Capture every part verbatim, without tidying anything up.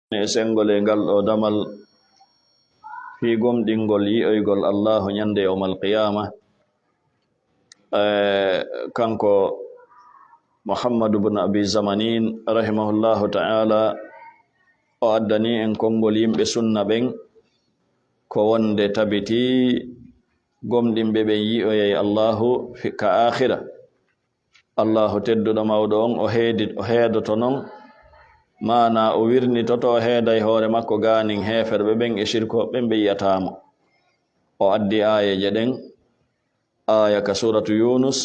E senngol e ngal ɗo damal fii gomɗingol yi'oygol Allaahu ñande yawmal qiyaama. Eh, kanko Muhammadu bun Abi Zamanin, rahimahullahu ta'ala, o addani en konngol yimɓe sunna ɓen, ko wonde tabiti gomɗinɓe ɓen yi'oyay Allaahu fi-, ka aakhira. Allaahu tedduɗo mawɗo on, o heedi-, o heedoto non, maanaa o wirnitoto, o heeday hoore makko gaanin heeferɓe ɓen e sirkooɓe ɓen, ɓe yi'ataa mo. O addi aayeeje ɗen, aaya ka suuratu Yuunus,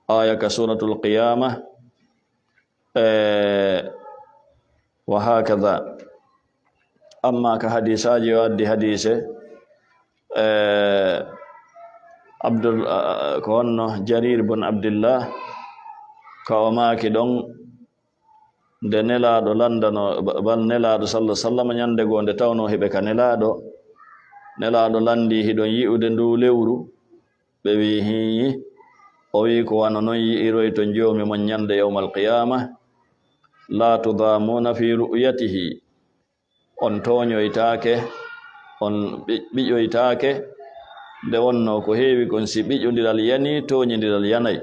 aaya ka Suuratul Qiyaama, e wa haakada. Amma ka hadiisaaji, o addi hadiise, e, Abdul, a, a, ko honno Jariir bun Abdillah, ka o maaki ɗon, nde Nelaaɗo lanndano, ba-, bal Nelaaɗo sallallahu alaihi wasallam ñande goo nde tawnoo hiɓe ka Nelaaɗo, Nelaaɗo lanndii hiɗon yi'ude nduu lewru, ɓe wi'i, "Hiiyi." O wi'i, "Ko wano non yi'iroyton Joomi mon ñande yawmal qiyaama, laa tudaamuuna fii ru'yatihi." On tooñoytaake, on ɓi-, ɓiƴoytaake. Nde wonnoo ko heewi kon, si ɓiƴondiral yanii, tooñindiral yanay.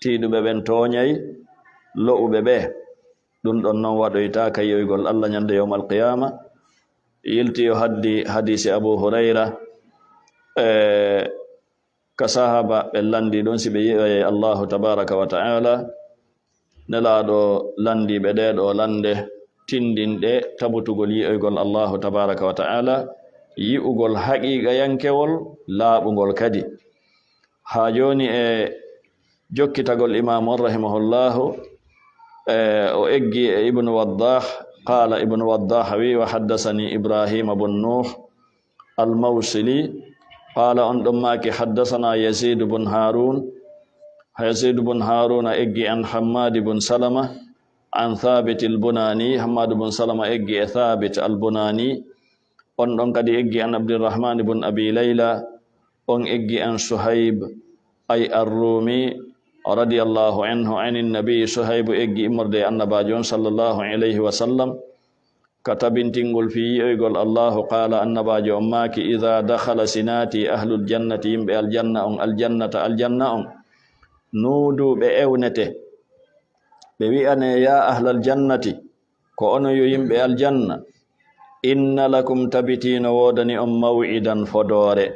Tiiɗuɓe ɓen tooñay lo'uɓe ɓe. Ɗun ɗon non waɗoytaaka yi'oygol Alla ñande yawmal qiyaama. Yilti yo haddi hadiisi Abu Hurayra, e, ka sahaaba ɓe lanndii ɗon si ɓe yi'oyay Allaahu tabaaraka wa ta'aala. Nelaaɗo lanndii ɓe ɗee ɗoo lannde tinndinɗe tabutugol yi'oygol Allaahu tabaaraka wa ta'aala, yi'ugol haqiiqayankewol laaɓungol kadi. Haa jooni e jokkitagol Imaamu on rahimahullahu, e, o eggi e Ibnu Waddah, qaala Ibnu Waddah wi, "Wa haddasani Ibraahiima bun Nuuh al-Mawsili, qaala," on ɗon maaki, "Haddasanaa Yaziidu bun Haaruun." Yaziidu bun Haaruuna eggi an Hammaadi bun Salama, an Thaabit al-Bunaani, Hammaadu bun Salama eggi e Thaabit al-Bunaani, on ɗon kadi eggi an Abdirrahmaani bun Abi Layla, on eggi an Suhayb, ay Ar-Ruumi, radiyallahu anhu, anin Nabi, Suhaybu eggi immorde e Annabaajo on, sallallahu alayhi wa sallam, ka tabintingol fii yi'oygol Allaahu, qaala, Annabaajo on maaki, "Idaa dakhala, si naati, ahlul jannati, yimɓe aljanna on, aljannata, aljanna on, nuudu, ɓe ewnete, ɓe wi'ane, yaa ahlal jannati, ko onon yo yimɓe aljanna, inna lakum, tabiti no woodani on, maw'idan, fodoore."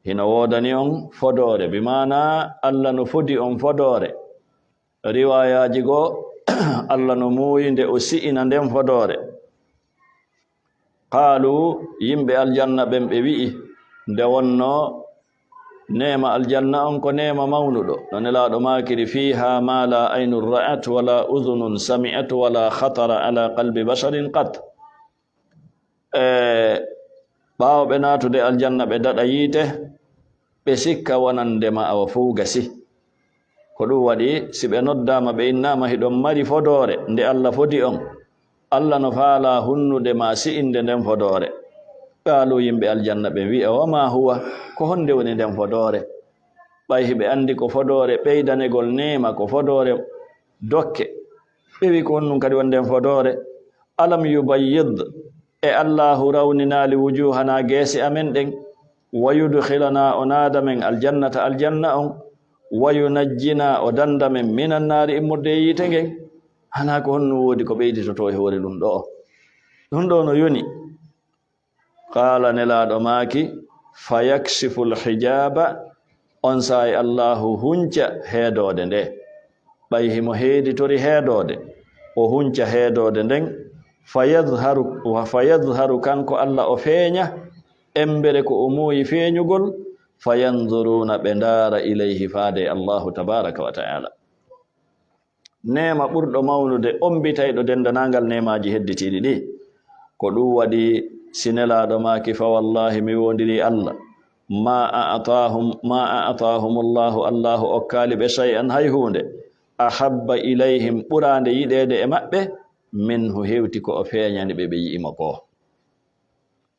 Hino woodani on fodoore, bi maanaa Alla no fodi on fodoore. Riwaayaaji goo, Alla no muuyi nde o si'ina nden fodoore. Qaalu, yimɓe aljanna ɓen ɓe wi'i, nde wonnoo neema aljanna on ko neema mawnuɗo, no Nelaaɗo maakiri, "Fiihaa maa laa aynun ra'at, wa laa udhunun sami'at, wa laa khatara alaa qalbi basharin qat." E ɓaawo ɓe naatude aljanna, ɓe daɗa yiite, ɓe sikka wonande ma awa fow gasi. Ko ɗum waɗi, si ɓe noddaama, ɓe innaama, hiɗon mari fodoore nde Alla fodi on, Alla no faalaa hunnude ma si'inde nden fodoore. Qaalu, yimɓe aljanna ɓen wi'a, "Wa maa huwa?" Ko honde woni nden fodoore? Ɓay hiɓe anndi ko fodoore ɓeydanegol neema, ko fodoore dokke. Ɓe wi'i, "Ko honɗum kadi woni nden fodoore? Alam yubayyid, e Allaahu rawninaali, wujuuhanaa, geese amen ɗen, wa yudkhilanaa, o naada men aljannata, aljanna on, wa yunajjinaa, o danda men, minan naari, immorde e yiite ngen? Hanaa ko honɗum woodi ko ɓeyditotoo e hoore ɗum ɗoo?" Ɗum ɗoo no yoni. Qaala, Nelaaɗo maaki, "Fa yakshifu l-hijaaba," on saa'i Allaahu hunca heedoode nde. Ɓay himo heeditori heedoode, o hunca heedoode nden, fa yadharu, wa fa yadharu, kanko Alla o feeña, embere ko o muuyi feeñugol, fa yanzuruuna, ɓe ndaara, ilayhi, faade e Allaahu tabaaraka wa ta'aala. Neema ɓurɗo mawnude, ombitayɗo dendanaangal neemaaji hedditiiɗi ɗi. Ko ɗum waɗi, si Nelaaɗo maaki, fa wallaahi, mi woondirii Alla, ma a'taahum, ma a'taahumullahu, Allaahu okkaali ɓe shay'an, hay huunde, ahabba ilayhim, ɓuraande yiɗeede e maɓɓe, minhu, hewti ko o feeñani ɓe, ɓe yi'i mo ko.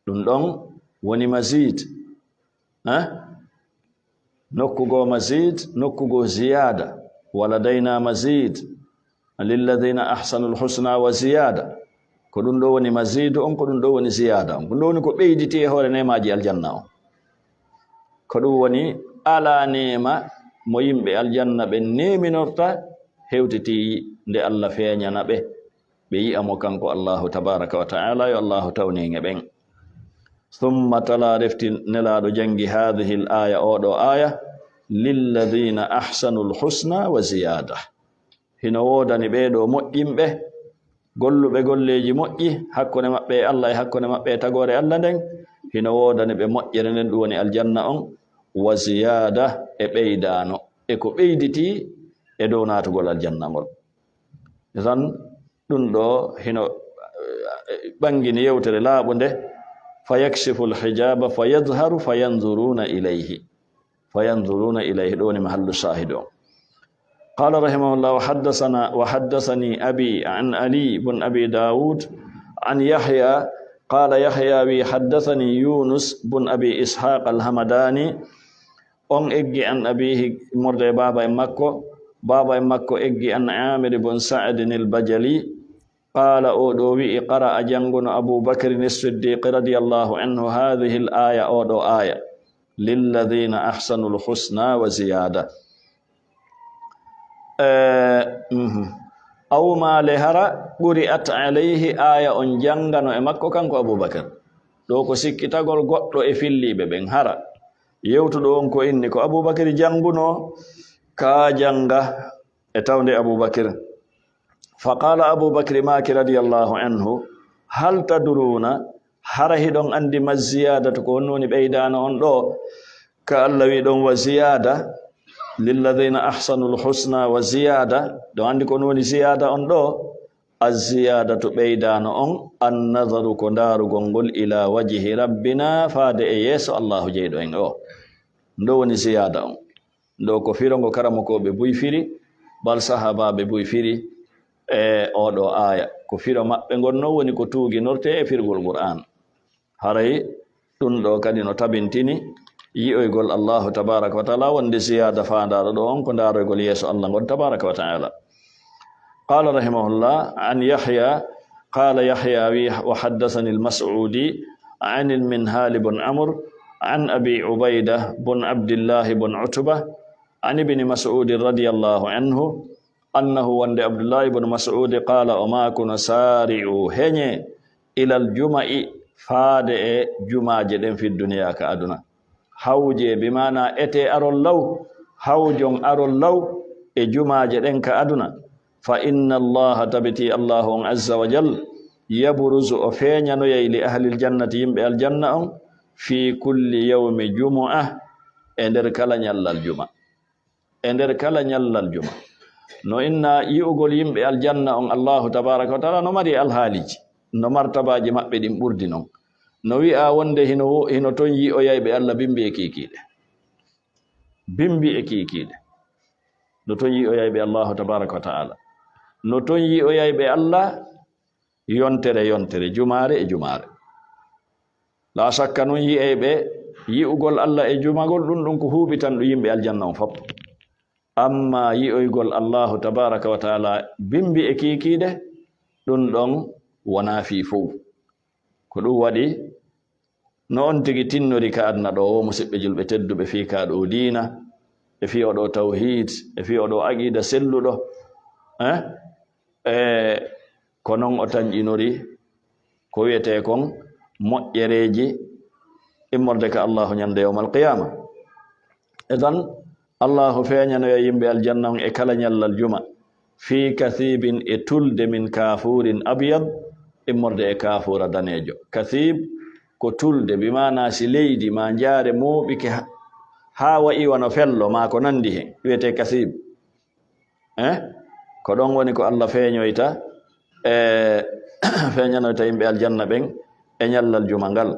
Ɗum ɗon woni maziid. Eh? Nokku goo maziid, nokku goo ziyaada. Wa ladaynaa maziid. Lilladhiina ahsanul husnaa wa ziyaada. Ko ɗum ɗo woni mazidu on, ko ɗum ɗo woni ziyaada on. Ko ɗum ɗo woni ko ɓeyditi e hoore neemaaji aljanna on. Ko ɗum woni alaa neema mo yimɓe aljanna ɓen neeminorta, hewtiti nde Allah feeñana ɓe, ɓe yi'a mo kanko Allahu tabaaraka wa ta'ala, yo Allahu tawnin e ɓen. Summa tala refti Nelaaɗo janngi haadihil aaya, oo ɗoo aaya, lilladina ahsanul husna wa ziyaada. Hino woodani ɓee ɗoo moƴƴinɓe, golluɓe golleeji moƴƴi hakkunde maɓɓe e Allah e hakkunde maɓɓe e tagoore Allah nden, hino woodani ɓe moƴƴere nden, ɗum woni aljanna on, wa ziyaada, e ɓeydaano, e ko ɓeyditii e dow naatugol aljanna ngol. Idan, ɗum ɗo hino, eh, ɓangini yewtere laaɓunde, fa yakshifu alhijaba fa yadhharu fa yanzuruna ilayhi. Fa yanzuruna ilayhi, ɗo woni mahallu shahidu on. قال رحمه الله: وحدثنا، وحدثني أبي عن علي بن أبي داود عن يحيى قال يحيى وي حدثني يونس بن أبي إسحاق الهمداني. On eggi an abihi, immorde e baaba en makko, baaba en makko eggi an Amir bun Sa'd al-Bajali, qala, o ɗo wi'i, qara'a, janguno Abu Bakr as-Siddiq radiyallahu anhu hadhihi al-aya, o ɗo aya, lilladhina ahsanul husna wa ziyada. Eh, mhm. Aw male hara quri'at alayhi, aya on jangano e makko kanko Abu Bakr. Ɗo ko sikkitagol goɗɗo e filliɓe ɓen, hara yewtuɗo on ko inni ko Abu Bakr janguno ka janga e tawde Abu Bakr. Fa qala Abu Bakr maaki radiyallahu anhu, hal tadruna, hara hiɗon andi ma ziyadatu, ko honno woni ɓeydano on ɗo? Ka Allah wi ɗon, wa ziyada, lilladhina ahsanul husna wa ziyada. Ɗon andi ko honno woni ziyada on ɗo? Az-ziyadatu, ɓeydano on, an-nazaru, ko ndaarugol ngol, ila wajhi rabbina, faade e yeeso Allahu jeyɗo en o. Ndo woni ziyada on. Ndo ko firo ngo karamokooɓe buy firi, bal sahabaaɓe buy firi e oɗo aya. Ko firo maɓɓe ngon non woni ko tuuginorte e firgol Qur'an. Haray ɗum ɗo kadi no tabintini yi'oygol Allahu tabaraka wa taala wonde ziyaada faandaɗo ɗo on ko ndaaroygol yeeso Allah ngon tabaraka wa taala. قال رحمه الله: عن يحيى، قال يحيى: وحدثني المسعودي عن المنهال بن عمرو عن أبي عبيدة بن عبد الله بن عتبة عن ابن مسعود رضي الله عنه أنه، wonde Abdullahi ibn Mas'ud, قال، o maakuno: سارعوا، heñe, إلى الجمع، faade e jumaaje ɗen, في الدنيا، ka aduna. Hawje, bi maana ete arol law, hawjon arol law e jumaaje ɗen ka aduna. Fa inna Allaha, tabiti Allahu on azza wa jal, yabruzu, o feeñanoyay, li ahlil jannati, yimɓe aljanna on, fi kulli yawmi jumu'a, e nder kala ñallal juma. E nder kala ñallal juma. No inna yi'ugol yimɓe aljanna on, Allahu tabaraka wa taala no mari alhaaliji, no martabaaji maɓɓe ɗin ɓurdi non. No wi'a wonde hino wo-, hino ton yi'oyayɓe Allah bimbi e kiikiiɗe. Bimbi e kiikiiɗe. No ton yi'oyayɓe Allahu tabaraka wa taala. No ton yi'oyayɓe Allah yontere yontere, jumaare e jumaare. La shakka nun yi'ayɓe yi'ugol Allah e jumagol, ɗum ɗum ko huuɓitanɗo yimɓe aljanna on fop. Amma yi'oygol Allahu tabaraka wa taala bimbi e kiikiiɗe, ɗum ɗon wonaa fii fow. Ko ɗum waɗi no on tigi tinnori ka aduna ɗo, wo musiɓɓe julɓe tedduɓe, fii ka ɗo diina, e fii oɗo tawhid, e fii oɗo aqida selluɗo, eh? E ko non o tanƴinori ko wi'etee kon moƴƴereeji immorde ka Allahu ñande yawmal qiyama. E tan, Allahu feeñanoya yimɓe aljanna on e kala ñallal juma, fii kathibin, e tulde, min kafurin abyad, immorde e kafura daneejo. Kathib ko tulde, bi maana si leydi ma njaare mooɓike ha, haa wa'i wano fello ma ko nandi hen, wi'etee kathib. Eh? Ko ɗon woni ko Allah feeñoyta, e feeñanoyta yimɓe aljanna ɓen e ñallal juma ngal.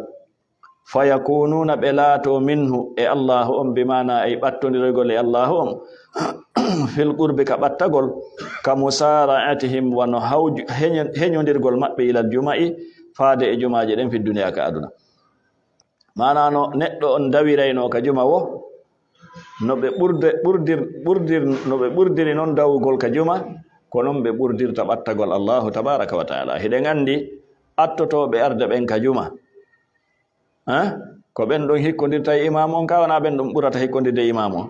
Fayakunuuna, ɓe laato, minhu, e Allahu on, bi maana ay ɓattondiroygol e Allahu on, fil qurbi, ka ɓattagol, ka musara'atihim, wano hawju-, heño-, heñondirgol maɓɓe ilal juma'i, faade e jumaaje ɗen, fi duniya, ka aduna. Maana no neɗɗo on dawiraynoo ka juma wo, no ɓe ɓurde-, ɓurdir-, ɓurdir-, no ɓe ɓurdiri non dawugol ka juma, ko non ɓe ɓurdirta ɓattagol Allahu tabaraka wa taala. Hiɗen anndi attotooɓe arde ɓen ka juma. Eh? Ko ɓen ɗon hikkondirta e imaamu on, ka wonaa ɓen ɗon ɓurata hikkondirde e imaamu on.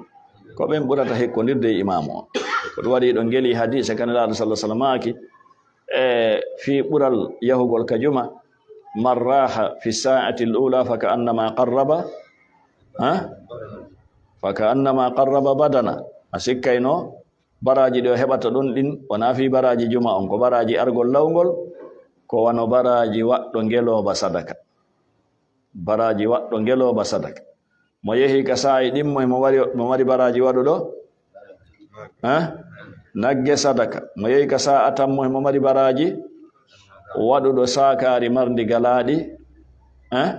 Ko ɓen ɓurata hikkondirde e imaamu on. Ko ɗum waɗi ɗon ngeli hadiise kan Nelaaɗo sallallahu alaihi wasallam maaki, e fii ɓural yahugol ka juma, "Man raha fi sa'ati al-ula fa ka'annama qarraba," ha? "Fa ka'annama qarraba badana." A sikkayno baraaji ɗi o heɓata ɗon ɗin, wonaa fii baraaji juma on, ko baraaji argol lawngol, ko wano baraaji waɗɗo ngelooba sadaka. Baraaji waɗɗo ngelooba sadaka. Mo yehi ka saa'i ɗin, mo, mo wari, mo mari baraaji waɗuɗo? Eh? Nagge sadaka. Mo yehi ka saa'a tan, mo, mo mari baraaji waɗuɗo saakaari marndi galaaɗi? Eh?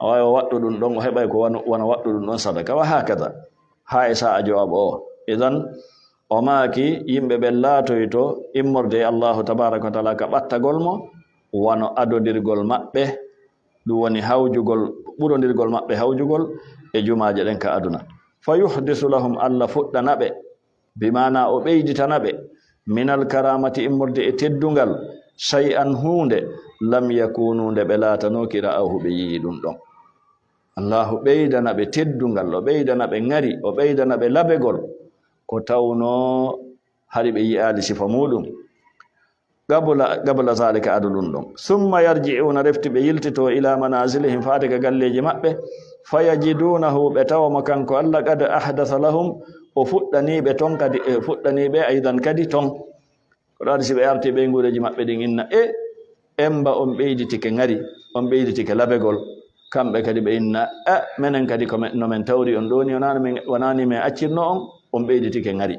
Awa o waɗɗo ɗum ɗon, o heɓay ko wano, wano waɗɗo ɗum ɗon sadaka. Wa hakada. Haa e saa'a jowaɓo o. Idan, o maaki, yimɓe ɓen laatoyto immorde e Allahu tabaraka wa taala ka ɓattagol mo, wano adodirgol maɓɓe, ɗum woni hawjugol, ɓurondirgol maɓɓe hawjugol e jumaaje ɗen ka aduna. Fa yuhdisu lahum, Allah fuɗɗana ɓe, bi maana o ɓeyditana ɓe, minal karamati, immorde e teddungal, shay'an, huunde, lam yakunu, nde ɓe laatanooki, ra'awhu, ɓe yi'i ɗum ɗon. Allahu ɓeydana ɓe teddungal, o ɓeydana ɓe ŋari, o ɓeydana ɓe labegol, ko tawnoo hari ɓe yi'aali sifa muuɗum. Qabla, qabla zalika, ado ɗum ɗon. Summa yarji'una, refti ɓe yiltito, ila manazilihim, faade ka galleeji maɓɓe, fayajidunahu, ɓe tawa mo kanko Allah, qad ahdasa lahum, o fuɗɗanii ɓe ton kadi, e fuɗɗanii ɓe aydan kadi ton. Ko ɗum waɗi si ɓe arti ɓeynguureeji maɓɓe ɗin inna, e, emba on ɓeyditike ŋari, on ɓeyditike labegol, kamɓe kadi ɓe inna, e, menen kadi ko men, no men tawri on ɗoo ni, wonaa no men, wonaa ni men accirno on, on ɓeyditike ŋari.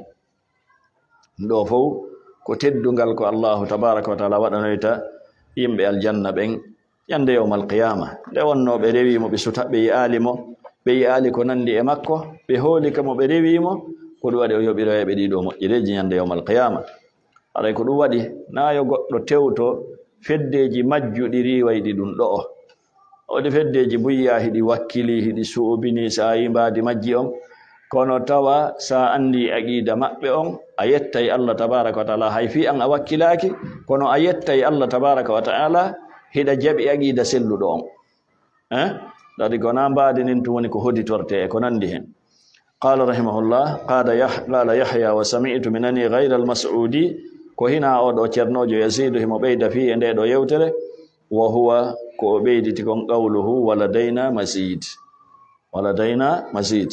Ɗoo fow ko teddungal ko Allahu tabaraka wa taala waɗanoyta yimɓe aljanna ɓen ñande yawmal qiyaama. Nde wonnoo ɓe rewii mo, ɓe suta, ɓe yi'aali mo, ɓe yi'aali ko nandi e makko, ɓe hooli ka mo, ɓe rewii mo, ko ɗum waɗi o yoɓiroya ɓe ɗii ɗoo moƴƴereeji ñande yawmal qiyaama. Haray ko ɗum waɗi, naa yo goɗɗo tewto feddeeji majjuɗi riiwayɗi ɗum ɗo'o. Woodi feddeeji buy yaa hiɗi wakkilii, hiɗi suuɓinii, si a yii mbaadi majji on. Kono tawa si a anndii aqiida maɓɓe on, a yettay Allah tabaaraka wa ta'ala. Hay fii an a wakkilaaki, kono a yettay Allah tabaaraka wa ta'ala, hiɗa jaɓi aqiida selluɗo on. Eh? Ɗaɗi ko naa mbaadi nin tun woni ko hoditortee e ko nanndi hen. Qaala rahimahullah, qaala Yah-, qaala Yahya, wa sami'tu, mi nanii, ghayra al-Mas'udi, ko hinaa oo ɗoo ceernoojo Yaziidu, himo ɓeyda fii e ndee ɗoo yewtere, wa huwa, ko o ɓeyditi kon, qawluhu, wa ladayna mazid. Wa ladayna mazid.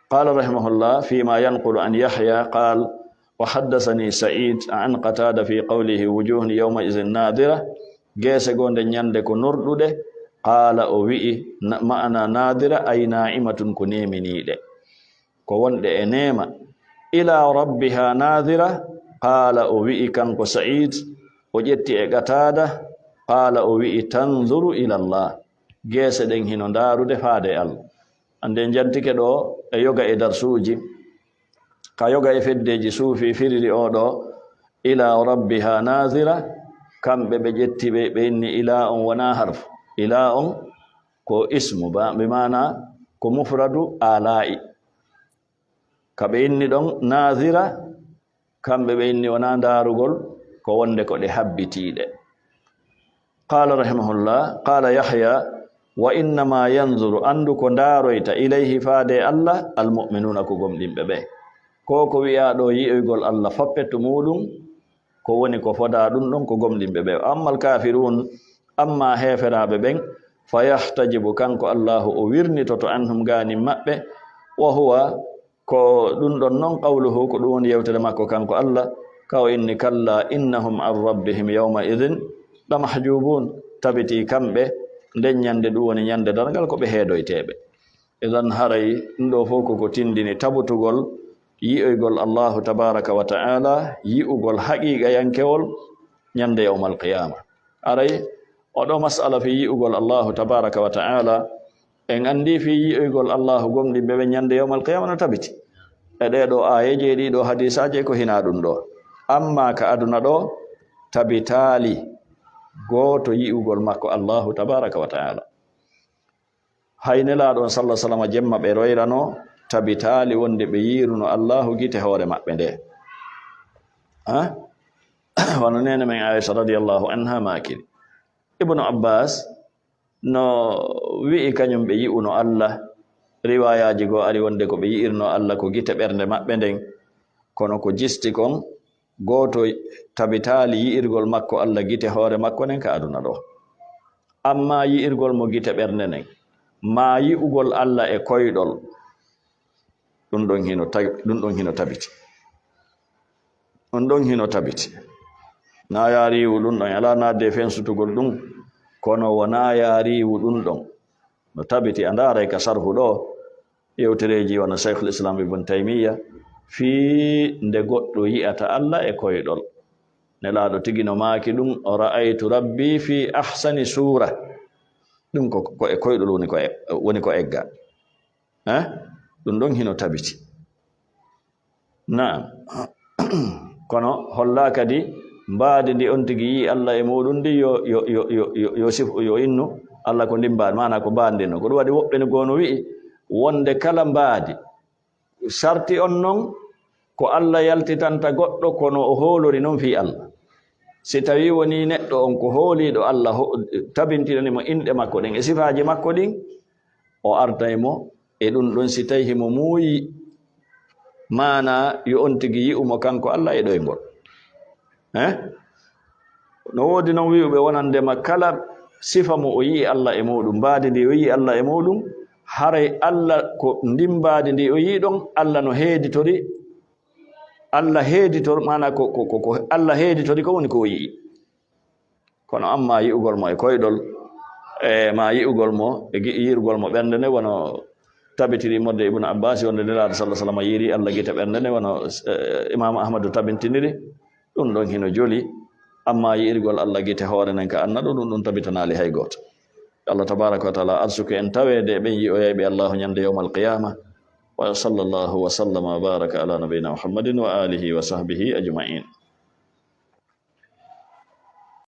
Qaala rahimahullah, fima yanqulu an Yahya, qaal, wa haddasani Sa'id an Qatada fi qawlihi, wujuhun yawma idhin nadira, geese goo nden ñande ko norɗuɗe, qaala o wi'i, na-, ma'ana nadira ay na'imatun ko neeminiiɗe, ko wonɗe e neema, ila rabbiha nadira, qaala o wi'i kanko Sa'id, o ƴetti e Qatada, qaala o wi'i tanzuru ila Allah, geese ɗen hino ndaarude faade e Allah. Hannde en jantike ɗoo e yoga e darsuuji, ka yoga e feddeeji suufi firiri oo ɗoo, ila rabbiha nazira, kamɓe ɓe ƴetti ɓe, ɓe inni ila on wonaa harfu. Ila on ko ismu, ba, bi maana ko mufradu ala'i. Ka ɓe inni ɗon nazira, kamɓe ɓe inni wonaa ndaarugol, ko wonde ko ɗe habbitiiɗe. Qaala rahimahullah, qaala Yahya, wa innama yanzuru, anndu ko ndaaroyta, ilayhi faade e Allah, almu'minuna ko gomɗinɓe ɓe. Ko ko wi'aa ɗoo yi'oygol Allah fappetto muuɗum, ko woni ko fodaa ɗum ɗon ko gomɗinɓe ɓe. Ammal kafirun, amma heeferaaɓe ɓen, fa yahtajibu, kanko Allahu o wirnitoto anhum gaanin maɓɓe, wa huwa, ko ɗum ɗon non qawluhu, ko ɗum woni yewtere makko kanko Allah, ka o inni, kalla innahum an rabbihim yawma idhin la mahjubun, tabiti kamɓe nden ñande, ɗum woni ñande darngal, ko ɓe heedoyteeɓe. Idan haray ɗum ɗoo fow ko ko tindini tabutugol yi'oygol Allahu tabaraka wa ta'ala, yi'ugol haqiiqayankewol ñande yawmal qiyama. Haray oo ɗoo mas'ala fii yi'ugol Allahu tabaraka wa ta'ala, en anndi fii yi'oygol Allahu gomɗinɓe ɓe ñande yawmal qiyama no tabiti. E ɗee ɗoo aayeeje, e ɗii ɗoo hadiisaaje ko hinaa ɗum ɗoo. Amma ka aduna ɗoo, tabitaali gooto yi'ugol makko Allahu tabaraka wa ta'ala. Hay Nelaaɗo on sallallahu alaihi wasallam jemma ɓe royranoo, tabitaali wonde ɓe yiiruno Allahu gite hoore maɓɓe nde. Ha? Wano neene men Aisha radiyallahu anha maakiri. Ibnu Abbas no wi'i kañum ɓe yi'uno Allah. Riwaayaaji goo ari wonde ko ɓe yi'irno Allah ko gite ɓernde maɓɓe nden. Kono ko jisti kon, gooto tabitaali yi'irgol makko Allah gite hoore makko nden ka aduna ɗoo. Ammaa yi'irgol mo gite ɓernde nden, maa yi'ugol Allah e koyɗol, ɗum ɗon hino ta-, ɗum ɗon hino tabiti. Ɗum ɗon hino tabiti. Naa yaariiwu ɗum ɗon, alaa naatde e fensutugol ɗum, kono wonaa yaariiwu ɗum ɗon. No tabiti, a ndaaray ka sarhu ɗoo, yewtereeji wano Shaykhul Islam Ibn Taymiyya, fii nde goɗɗo yi'ata Allah e koyɗol. Nelaaɗo tigi no maaki ɗum, "Ra'aytu Rabbi fi ahsani suura." Ɗum ko, ko e koyɗol woni ko e-, woni ko egga. Eh? Ɗum ɗon hino tabiti. Naam. Kono hollaa kadi mbaadi ndi on tigi yi'i Allah e muuɗum ndi yo, yo, yo, yo, yo, yo sif-, yo innu Allah ko ndi mbaadi, maanaa ko mbaadi ndi no. Ko ɗum waɗi woɓɓe no goono wi'i wonde kala mbaadi, sarti on non ko Allah yaltitanta goɗɗo kono o hoolori non fii Allah. Si tawii wonii neɗɗo on ko hooliiɗo Allah, ho-, tabintinani mo inɗe makko ɗen e sifaaji makko ɗin, o artay mo e ɗum ɗon si tawii himo muuyi, maanaa yo on tigi yi'u mo kanko Allah e ɗoyngol. Eh? No woodi non wi'uɓe wonandema kala sifa mo o yi'i Allah e muuɗum, mbaadi ndi o yi'i Allah e muuɗum, haray Allah ko ndin mbaadi ndi o yi'i ɗon, Allah no heeditori, Allah heeditor, maanaa ko, ko, ko, ko Allah heeditori ko woni ko o yi'i. Kono ammaa yi'ugol mo e koyɗol, e maa yi'ugol mo e gi-, yi'irgol mo ɓernde nde, wano tabitiri modde Ibnu Abbas, wonde Nelaaɗo sallallahu alaihi wasallam yi'iri Allah gite ɓernde nde, wano, eh, Imaamu Ahmadu tabintiniri, ɗum ɗon hino joli. Ammaa yi'irgol Allah gite hoore nden ka anna ɗo, ɗum, ɗum tabitanaali hay gooto. Allah tabaraka wa taala arsuku en taweede e ɓen yi'oyayɓe Allahu ñande yawmal qiyama. Wa sallallahu wa sallama wa baraka ala nabiyyina Muhammadin wa alihi wa sahbihi ajma'in.